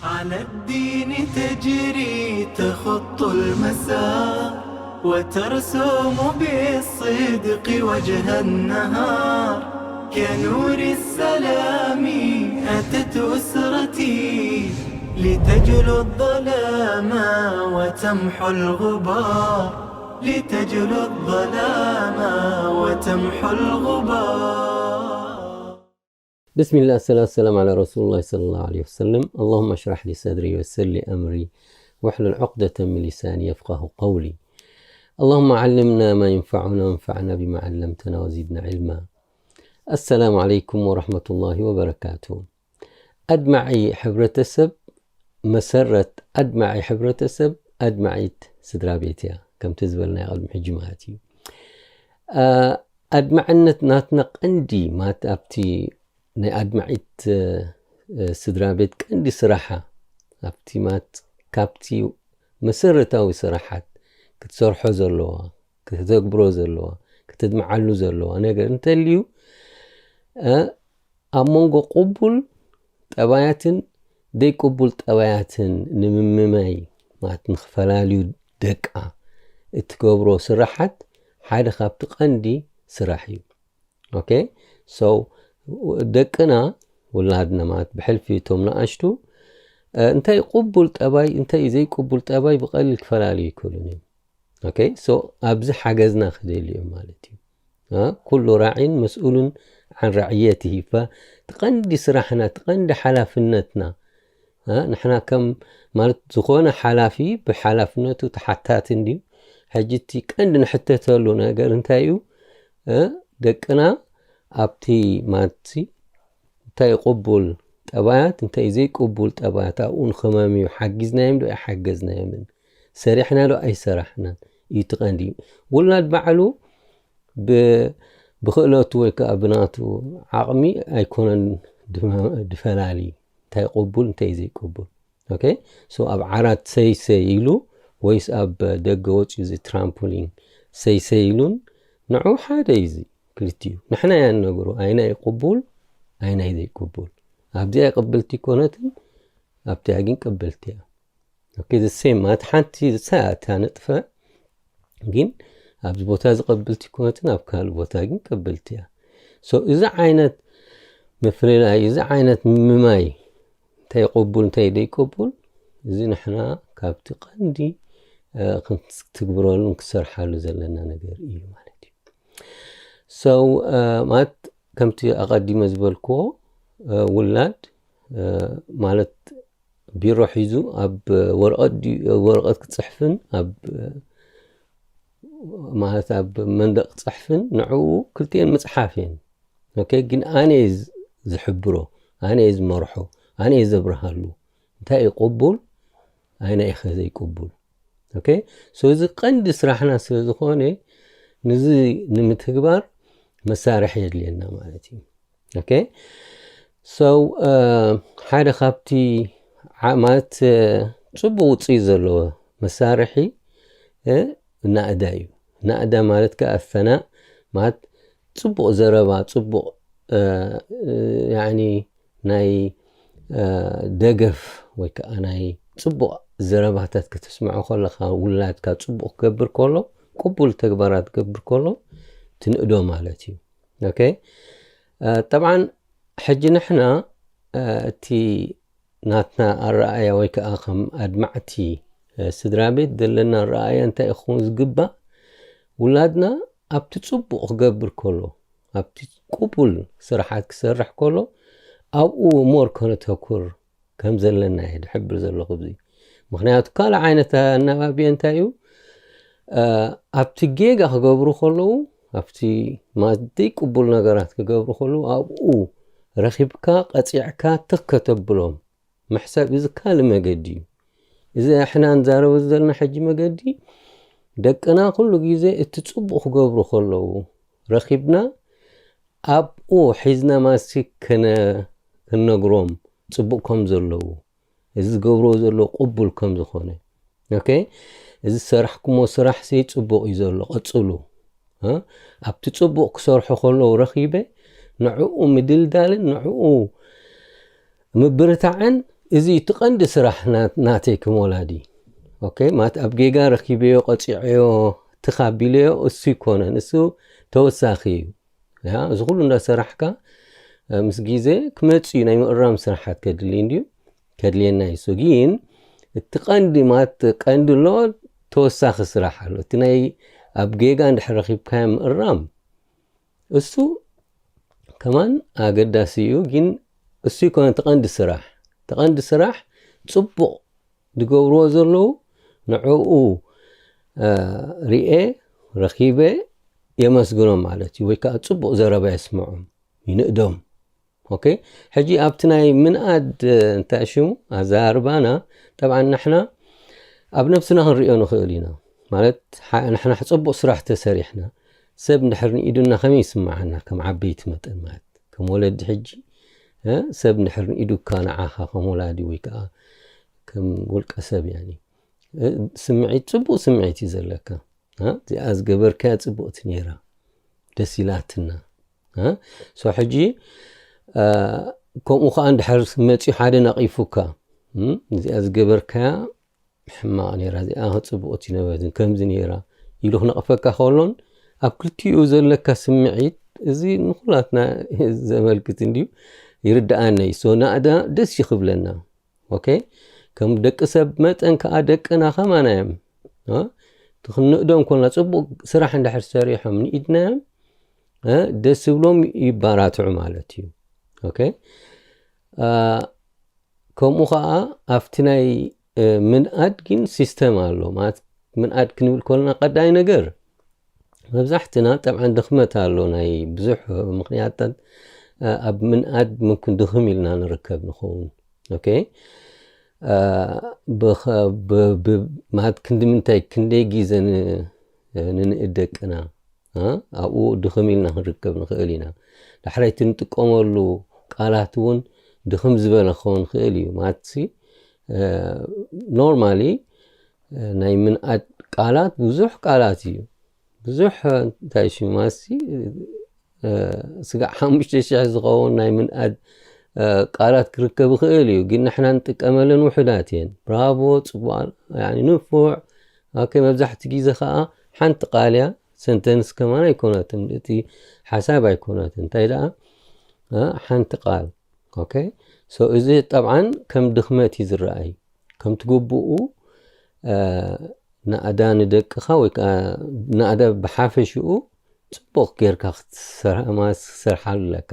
على الدين تجري تخط المسار، وترسم بالصدق وجه النهار. كنور السلام أتت أسرتي، لتجلو الظلام وتمحو الغبار، لتجلو الظلام وتمحو الغبار. بسم الله، الصلاة والسلام على رسول الله صلى الله عليه وسلم. اللهم اشرح لي صدري ويسر لي أمري واحلل عقدة من لساني يفقه قولي. اللهم علمنا ما ينفعنا وانفعنا بما علمتنا وزدنا علما. السلام عليكم ورحمة الله وبركاته. ኣድማዒ ሕብረተሰብ፣ መሰረት ኣድማዒ ሕብረተሰብ ኣድማዒት ስድራ ቤት እያ። ከምቲ ዝበልናዮ ቅድሚ ሕጂ ማለት እዩ። ኣድማዕነት ናትና ቀንዲ ማለት ኣብቲ ናይ ኣድማዒት ስድራ ቤት ቀንዲ ስራሓ ኣብቲ ማለት ካብቲ መሰረታዊ ስራሓት ክትሰርሖ ዘለዋ፣ ክተግብሮ ዘለዋ፣ ክትድምዓሉ ዘለዋ ነገር እንተልዩ ኣብ መንጎ ቅቡል ጠባያትን ዘይቅቡል ጠባያትን ንምምማይ ማለት ንክፈላልዩ ደቃ እትገብሮ ስራሓት ሓደ ካብቲ ቀንዲ ስራሕ እዩ። ኦኬ፣ so ደቅና ውላድና ማለት ብሕልፊ እቶም ንኣሽቱ እንታይ ቅቡል ጠባይ እንታይ ዘይቅቡል ጠባይ ብቐሊል ክፈላልዩ ይክእሉን እዮም። ኦኬ፣ so ኣብዚ ሓገዝና ክደልዩ እዮም ማለት እዩ። ኩሉ ራዒን መስኡሉን ዓን ራዕየትሂ። እቲ ቀንዲ ስራሕና፣ እቲ ቀንዲ ሓላፍነትና፣ ንሕና ከም ማለት ዝኾነ ሓላፊ ብሓላፍነቱ ተሓታቲ እንድዩ። ሕጂ እቲ ቀንዲ ንሕተተሉ ነገር እንታይ እዩ? ደቅና ኣብቲ ማለት እንታይ ቅቡል ጠባያት እንታይ ዘይቅቡል ጠባያት ኣብኡ ንኸመምዩ ሓጊዝናዮም ዶ ኣይሓገዝናዮምን፣ ሰሪሕና ዶ ኣይሰራሕናን እዩ እቲ ቀንዲ። ውላድ ባዕሉ ብክእለቱ ወይ ከዓ ብናቱ ዓቕሚ ኣይኮነን ድፈላሊ እንታይ ቅቡል እንታይ ዘይቅቡል። ኦኬ፣ so ኣብ ዓራት ሰይሰይ ኢሉ ወይስ ኣብ ደገ ወፂኡ እዚ ትራምፖሊን ሰይሰይ ኢሉን ንዑ ሓደ እዩ። እዚ ክልቲኡ ንሕና እያ ንነግሮ ኣይናይ ቅቡል ኣይናይ ዘይቅቡል። ኣብዚኣ ቅብልቲ ኮነትን ኣብቲኣ ግን ቅብልቲ እያ። ኦኬ፣ the same ማለት ሓንቲ ዝሰኣታ ንጥፈ ግን ኣብዚ ቦታ ዝቀብልቲ ኮነትን ኣብ ካልእ ቦታ ግን ቀብልቲ እያ። So እዚ ዓይነት ምፍልላይ፣ እዚ ዓይነት ምምማይ እንታይ ቅቡል እንታይ ዘይቅቡል፣ እዚ ንሕና ካብቲ ቀንዲ ክትግብረሉን ክሰርሓሉ ዘለና ነገር እዩ ማለት እዩ። So ማለት ከምቲ ኣቐዲመ ዝበልክዎ ውላድ ማለት ቢሮ ሒዙ ኣብ ወረቐት ክፅሕፍን ኣብ ማለት ኣብ መንደቕ ክፅሕፍን ንዕኡ ክልቲኤን ምፅሓፍ እየን። ኦኬ፣ ግን ኣነ እየ ዝሕብሮ፣ ኣነ እየ ዝመርሖ፣ ኣነ እየ ዘብርሃሉ እንታይ እዩ ቅቡል ኣይናይ ኢኸ ዘይቅቡል። ኦኬ፣ so እዚ ቀንዲ ስራሕና ስለ ዝኾነ ንዚ ንምትግባር መሳርሒ የድልየና ማለት እዩ። ኦኬ፣ so ሓደ ካብቲ ማለት ፅቡቅ ውፅኢት ዘለዎ መሳርሒ ናእዳ እዩ። ናእዳ ማለት ከዓ ኣሰናእ ማለት ፅቡቅ ዘረባ፣ ፅቡቅ ያኒ ናይ ደገፍ ወይ ከዓ ናይ ፅቡቅ ዘረባታት ከተስምዖ ከለካ ውላድካ ፅቡቅ ክገብር ከሎ፣ ቅቡል ተግባራት ክገብር ከሎ ትንእዶ ማለት እዩ። ኦኬ፣ ጠብዓን ሕጂ ንሕና እቲ ናትና ኣረኣእያ ወይ ከዓ ከም ኣድማዕቲ ስድራ ቤት ዘለና ኣረኣእያ እንታይ ክኸውን ዝግባእ፣ ውላድና ኣብቲ ፅቡቅ ክገብር ከሎ፣ ኣብቲ ቅቡል ስራሓት ክሰርሕ ከሎ ኣብኡ ሞር ከነተኩር ከም ዘለና እየ ዝሕብር ዘለኹ። እዚ ምክንያቱ ካልእ ዓይነት ኣናባብዮ እንታይ እዩ? ኣብቲ ጌጋ ክገብሩ ከለዉ፣ ኣብቲ ማት ዘይቅቡል ነገራት ክገብሩ ከለዉ ኣብኡ ረኺብካ ቀፂዕካ ትኽ ከተብሎም ምሕሳብ እዚ ካልእ መገዲ እዩ። እዚ ኣሕና ንዛረበሉ ዘለና ሕጂ መገዲ ደቅና ኩሉ ግዜ እቲ ፅቡቅ ክገብሩ ከለዉ ረኺብና ኣብኡ ሒዝና ማሲ ክነግሮም ፅቡቅ ከም ዘለዉ፣ እዚ ዝገብርዎ ዘለዉ ቅቡል ከም ዝኾነ። ኦኬ፣ እዚ ዝሰራሕኩሞ ስራሕ ሲ ፅቡቅ እዩ ዘሎ፣ ቀፅሉ። ኣብቲ ፅቡቅ ክሰርሑ ከለዉ ረኺበ ንዕኡ ምድልዳልን ንዕኡ ምብርታዕን እዚ እቲ ቀንዲ ስራሕ ናተይ ከም ወላዲ። ኦኬ፣ ማለት ኣብ ጌጋ ረኪበዮ፣ ቀፂዐዮ፣ ትኻቢለዮ፣ እሱ ይኮነን፣ እሱ ተወሳኺ እዩ። ያ፣ እዚ ኩሉ እንዳሰራሕካ ምስ ግዜ ክመፅ እዩ፣ ናይ ምእራም ስራሓት ከድሊ እንድዩ፣ ከድልየና እዩ። እሱ ግን እቲ ቀንዲ፣ ማለት ቀንዲ ኣሎ፣ ተወሳኺ ስራሕ ኣሎ። እቲ ናይ ኣብ ጌጋ እንድሕር ረኪብካዮ ምእራም፣ እሱ ከማን ኣገዳሲ እዩ። ግን እሱ ይኮነ ተቐንዲ ስራሕ። ተቐንዲ ስራሕ ጽቡቕ ዝገብርዎ ዘለዉ ንዕኡ ርኤ፣ ረኺበ፣ የመስግኖም ማለት እዩ። ወይ ከዓ ጽቡቕ ዘረባ የስምዖም፣ ይንእዶም። ኦኬ፣ ሕጂ ኣብቲ ናይ ምንኣድ እንታይ ሽሙ ኣዘራርባና፣ ጠብዓ ንሕና ኣብ ነብስና ክንሪኦ ንኽእል ኢና። ማለት ንሕና ጽቡቕ ስራሕ ተሰሪሕና፣ ሰብ እንድሕር ንኢዱና ከመይ ይስምዓና? ከም ዓበይቲ መጠን፣ ማለት ከም ወለዲ ሕጂ ሰብ እንድሕር ንኢዱካ ንዓኻ ከም ወላዲ ወይ ከዓ ከም ውልቀ ሰብ፣ ያኒ ስምዒት፣ ጽቡቕ ስምዒት እዩ ዘለካ። እዚኣ ዝገበርካያ ጽቡቕቲ ነይራ፣ ደስ ኢላትና። ሶ ሕጂ ከምኡ ከዓ እንድሕር መፂኡ ሓደ ነቒፉካ፣ እዚኣ ዝገበርካያ ሕማቕ ነይራ፣ እዚኣ ጽቡቕቲ ነበትን ከምዚ ነይራ ኢሉ ክነቕፈካ ከሎን፣ ኣብ ክልቲኡ ዘለካ ስምዒት፣ እዚ ንኩላትና ዘመልክት እንድዩ፣ ይርድኣኒ እዩ። ሶ ናእዳ ደስ ይኽብለና። ኦኬ፣ ከም ደቂ ሰብ መጠን ከዓ ደቅና ከማና እዮም። ክንእዶም ኮልና፣ ጽቡቕ ስራሕ እንድሕር ሰሪሖም ንኢድናዮም ደስ ዝብሎም ይባራትዑ ማለት እዩ። ኦኬ፣ ከምኡ ከዓ ኣብቲ ናይ ምንኣድ ግን ሲስተም ኣሎ። ማለት ምንኣድ ክንብል ከለና ቀዳይ ነገር መብዛሕትና ጠብዓን ድኽመት ኣሎ፣ ናይ ብዙሕ ምኽንያታት ኣብ ምንኣድ ምምክን ድኽም ኢልና ንርከብ ንኸውን። ኦኬ፣ ማለት ክንዲ ምንታይ፣ ክንደይ ግዜ ንንእድ ደቅና፣ ኣብኡ ድኽም ኢልና ክንርከብ ንኽእል ኢና። ዳሕራይቲ ንጥቀመሉ ቃላት እውን ድኽም ዝበለ ክኸውን ክእል እዩ። ማለት ኖርማሊ ናይ ምንኣድ ቃላት ብዙሕ ቃላት እዩ። ብዙሕ እንታይ ሽማሲ ስጋዕ ሓሙሽተ ሽሕ ዝኸውን ናይ ምንኣድ ቃላት ክርከብ ይኽእል እዩ። ግን ንሕና ንጥቀመለን ውሑዳት እየን። ብራቮ፣ ጽቡቕ፣ ንፉዕ። ኦኬ፣ መብዛሕቲ ግዜ ከዓ ሓንቲ ቃል እያ። ሰንተንስ ከማን ኣይኮነትን፣ እቲ ሓሳብ ኣይኮነትን። እንታይ ደኣ ሓንቲ ቃል። ኦኬ፣ ሶ እዚ ጠብዓን ከም ድኽመት እዩ ዝረኣይ። ከም ትግብኡ ናእዳ ንደቅኻ ወይ ከዓ ናእዳ ብሓፈሽኡ ጽቡቕ ጌርካ ክትሰርሓሉ ኣለካ።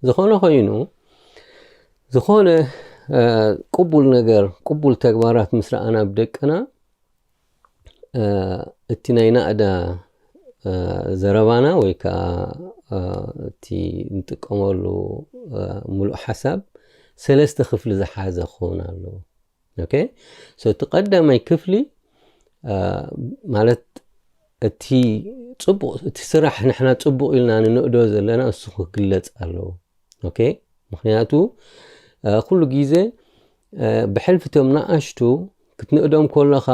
ዝኾነ ኮይኑ፣ ዝኾነ ቅቡል ነገር፣ ቅቡል ተግባራት ምስ ረኣና ብደቅና፣ እቲ ናይ ናእዳ ዘረባና ወይ ከዓ እቲ ንጥቀመሉ ሙሉእ ሓሳብ ሰለስተ ክፍሊ ዝሓዘ ክኸውን ኣለዎ። ኦኬ፣ ሶ እቲ ቀዳማይ ክፍሊ ማለት እቲ ጽቡቕ፣ እቲ ስራሕ ንሕና ጽቡቕ ኢልና ንንእዶ ዘለና እሱ ክግለጽ ኣለዎ። ኦኬ፣ ምኽንያቱ ኩሉ ግዜ ብሕልፊ እቶም ንኣሽቱ ክትንእዶም ከለኻ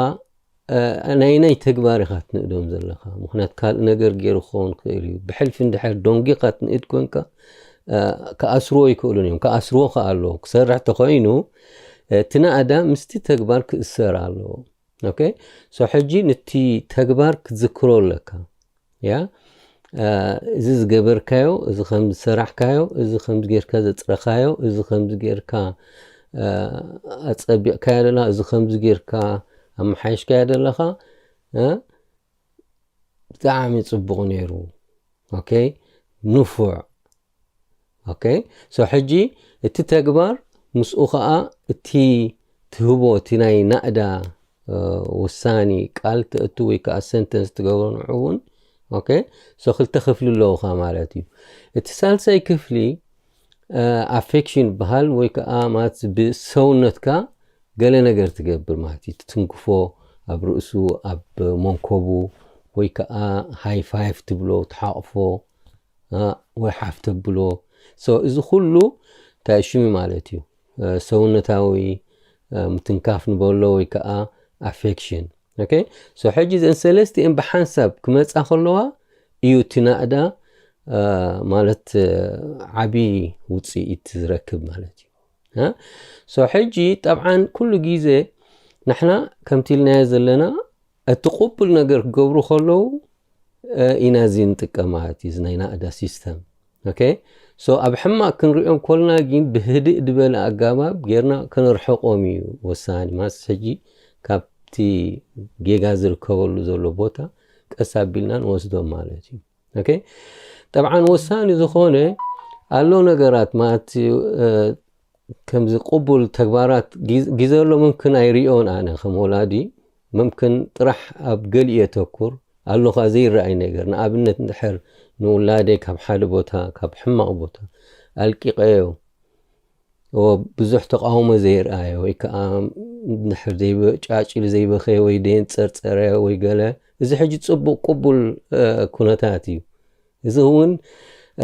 ናይ ናይ ተግባር ኢኻ ትንእዶም ዘለኻ። ምኽንያቱ ካልእ ነገር ገይሩ ክኸውን ክእል እዩ። ብሕልፊ እንድሕር ዶንጊኻ ትንእድ ኮንካ ክኣስርዎ ይክእሉን እዮም። ክኣስርዎ ከኣ ኣለዎ። ክሰርሕ ተኾይኑ እቲ ናእዳ ምስቲ ተግባር ክእሰር ኣለዎ። ኦኬ፣ ሶ ሕጂ ንቲ ተግባር ክትዝክሮ ኣለካ። ያ፣ እዚ ዝገበርካዮ፣ እዚ ከም ዝሰራሕካዮ፣ እዚ ከም ጌርካ ዘጽረኻዮ፣ እዚ ከም ጌርካ ኣጸቢቕካዮ ደላ፣ እዚ ከም ጌርካ ኣመሓይሽካዮ ደለኻ፣ ብጣዕሚ ጽቡቕ ነይሩ። ኦኬ፣ ንፉዕ። ኦኬ፣ ሶ ሕጂ እቲ ተግባር ምስኡ ኸኣ እቲ ትህቦ፣ እቲ ናይ ናእዳ ውሳኒ ቃል ተእቱ ወይ ከዓ ሰንተንስ ትገብሮ ንዑ እውን። ኦኬ፣ ሶ ክልተ ክፍሊ ኣለውኻ ማለት እዩ። እቲ ሳልሳይ ክፍሊ ኣፌክሽን ይበሃል፣ ወይ ከዓ ማለት ብሰውነትካ ገለ ነገር ትገብር ማለት እዩ። ትትንክፎ ኣብ ርእሱ፣ ኣብ መንኮቡ፣ ወይ ከዓ ሃይ ፋይፍ ትብሎ፣ ትሓቕፎ ወይ ሓፍ ተብሎ። ሶ እዚ ኩሉ እንታይ ሽሚ ማለት እዩ? ሰውነታዊ ምትንካፍ ንበሎ ወይ ከዓ ኣፌክሽን። ኦኬ፣ ሶ ሕጂ እዘን ሰለስቲኤን ብሓንሳብ ክመፃ ከለዋ እዩ እቲ ናእዳ ማለት ዓብዪ ውፅኢት ዝረክብ ማለት እዩ። እ? So ሕጂ ጠብዓን ኩሉ ግዜ ንሕና ከምቲ ኢልናዮ ዘለና እቲ ቅቡል ነገር ክገብሩ ከለዉ፣ እ፣ ኢና እዚ ንጥቀም ማለት እዩ፣ እዚ ናይ ናእዳ ሲስተም። ኦኬ? So ኣብ ሕማቕ ክንሪኦም ከለና ግን ብህድእ ዝበለ ኣጋባብ ጌርና ከነርሕቖም እዩ ወሳኒ። ማለት ሕጂ ካብቲ ጌጋ ዝርከበሉ ዘሎ ቦታ ቀስ ኣቢልና ንወስዶም ማለት እዩ። ኦኬ? ጠብዓን ወሳኒ ዝኾነ ኣሎ ነገራት ማለት፣ እ፣ ከምዚ ቅቡል ተግባራት ጊ-፣ ግዜ ኣሎ፣ ምምክን ኣይሪኦን ኣነ ከም ወላዲ፣ ምምክን ጥራሕ ኣብ ገሊኡ የተኩር ኣሎ፣ ከኣ ዘይረኣይ ነገር። ንኣብነት እንድሕር ንውላደይ ካብ ሓደ ቦታ፣ ካብ ሕማቕ ቦታ ኣልቂቐዮ፣ ኦ፣ ብዙሕ ተቃውሞ ዘይርኣየ ወይ ከኣ እንድሕር ዘይበ-፣ ጫጭል ዘይበኸየ ወይ ደየንጸርጸረ ወይ ገለ፣ እዚ ሕጂ ጽቡቕ ቅቡል፣ እ፣ ኩነታት እዩ። እዚ እውን፣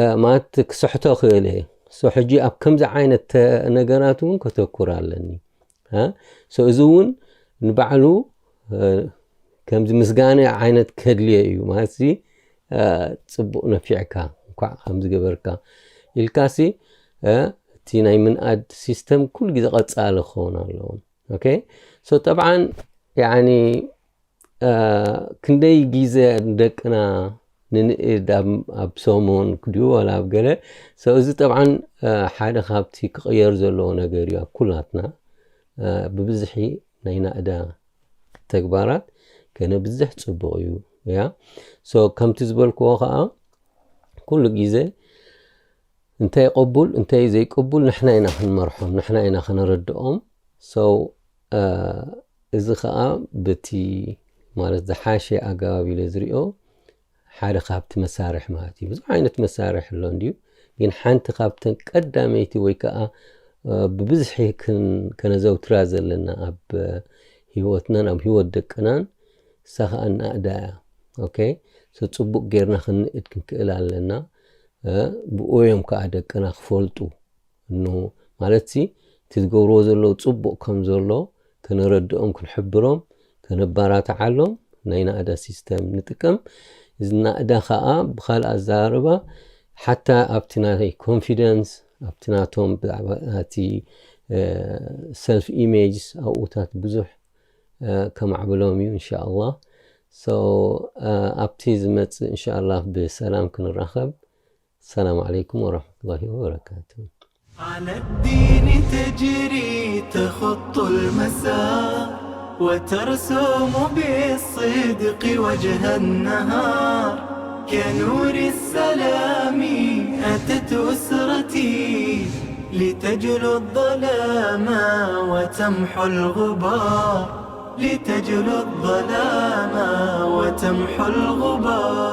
እ፣ ማለት ክስሕቶ ክእል እየ። So ሕጂ ኣብ ከምዚ ዓይነት ተ-፣ ነገራት እውን ከተኩር ኣለኒ። እ? So እዚ እውን ንባዕሉ፣ እ፣ ከምዚ ምስጋነ ዓይነት ከድልዮ እዩ። ማለት እዚ፣ እ፣ ጽቡቕ ነፊዕካ፣ እንኳዕ ከምዚ ገበርካ ኢልካሲ፣ እ፣ እቲ ናይ ምንኣድ ሲስተም ኩሉ ግዜ ቀጻሊ ክኸውን ኣለዎ። ኦኬ? So ጠብዓን፣ ያኒ፣ እ፣ ክንደይ ግዜ ንደቅና ንንእድ ኣብ፣ ኣብ ሰሙን ድዩ ዋላ ኣብ ገለ? So እዚ ጠብዓን፣ እ፣ ሓደ ካብቲ ክቕየር ዘለዎ ነገር እዩ ኣብ ኩላትና። እ፣ ብብዝሒ ናይ ናእዳ ተግባራት ከነብዝሕ ጽቡቕ እዩ። ያ? So ከምቲ ዝበልክዎ ከኣ ኩሉ ግዜ እንታይ ቅቡል፣ እንታይ ዘይቅቡል ንሕና ኢና ክንመርሖም፣ ንሕና ኢና ከነረድኦም። So፣ እ፣ እዚ ኸኣ በቲ ማለት ዝሓሸ ኣገባብ ኢለ ዝሪኦ ሓደ ካብቲ መሳርሒ ማለት እዩ። ብዙሕ ዓይነት መሳርሒ ኣሎ እንድዩ፣ ግን ሓንቲ ካብተን ቀዳመይቲ ወይ ከኣ፣ እ፣ ብብዝሒ ክን-፣ ከነዘውትራ ዘለና ኣብ፣ እ፣ ህይወትናን ኣብ ህይወት ደቅናን እሳ ኸኣ ናእዳ እያ። ኦኬ? So ጽቡቕ ጌርና ክንእድ ክንክእል ኣለና። እ፣ ብኡ እዮም ከኣ ደቅና ክፈልጡ። እኖ፣ ማለትሲ፣ እቲ ዝገብርዎ ዘለዉ ጽቡቕ ከም ዘሎ ከነረድኦም፣ ክንሕብሮም፣ ከነባራትዓሎም ናይ ናእዳ ሲስተም ንጥቀም። እዚ ናእዳ ኸኣ ብኻልእ ኣዘራርባ ሓታ ኣብቲ ናይ ኮንፊደንስ፣ ኣብቲ ናቶም ብዛዕባ እቲ፣ እ፣ ሰልፍ ኢሜጅስ ኣብኡታት ብዙሕ፣ እ፣ ከማዕብሎም እዩ ኢንሻኣላህ። So፣ እ፣ ኣብቲ ዝመጽእ ኢንሻኣላህ ብሰላም ክንራኸብ። السلام عليكم ورحمة الله وبركاته. على الدين تجري تخط المسار وترسم بالصدق وجه النهار كنور السلام أتت أسرتي لتجلو الظلام وتمحو الغبار لتجلو الظلام وتمحو الغبار